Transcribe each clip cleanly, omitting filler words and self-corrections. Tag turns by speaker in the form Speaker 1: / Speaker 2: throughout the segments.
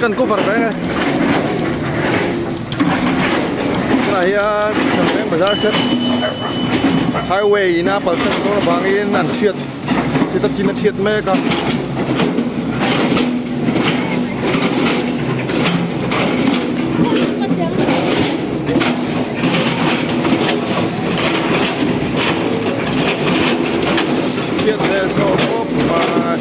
Speaker 1: Kan cover ve nge. Tunah hian kan veng bazar set highway in a pal tlang dawn avangin an thiat thit a chin a thiat mek a. Thiat leh sawh khawp mai.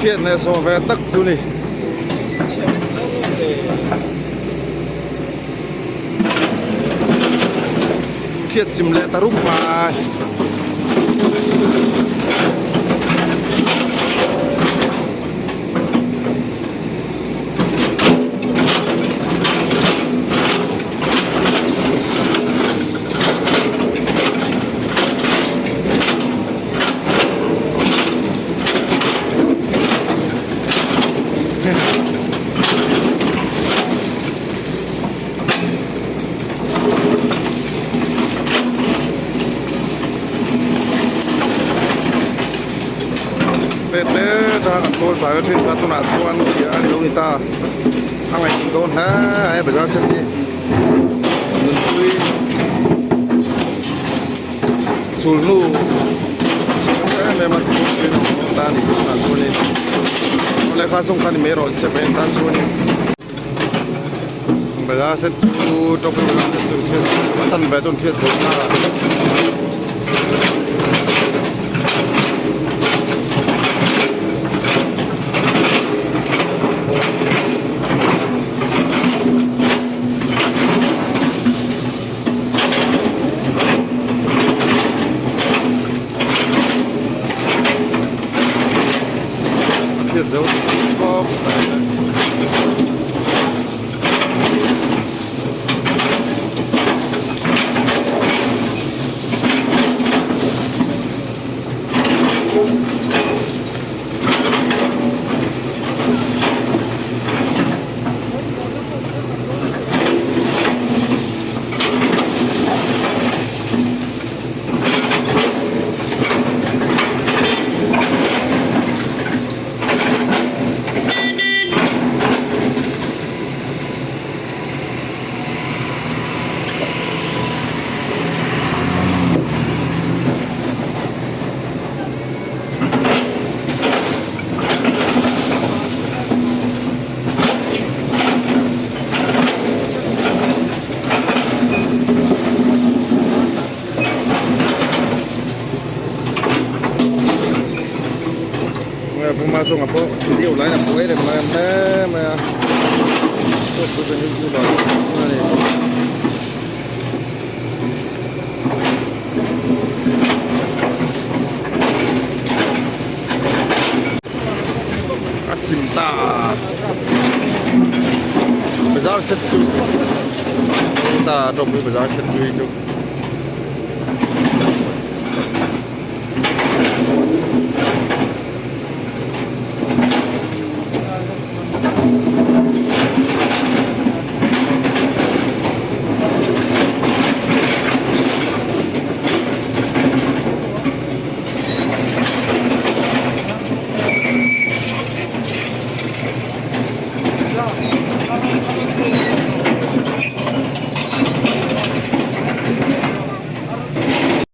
Speaker 1: Thiat leh sawh ve tak chu ni. Thiat chim leh ta rup mai. Te te ta kan kawl fai na thin kha tunah chuan chhia a ni lo ni ta a ngaihtuah dawn hle a bazar sen hi nunpui sulhnu chhia em em a tih dawn ta a ni tunah chuanin awle kha sawng kha ni mai rawh se pen tan chuanin bazar sen chu tawk a chanve chu an thiat zawh na a. Thiat zo khawp mai a. Puma chungah pawh video lai a buai reng mai hle mai a chaw pui kan youtuber a ni. A chim ta bazar set chu ta tawpui bazar set chu hi chu.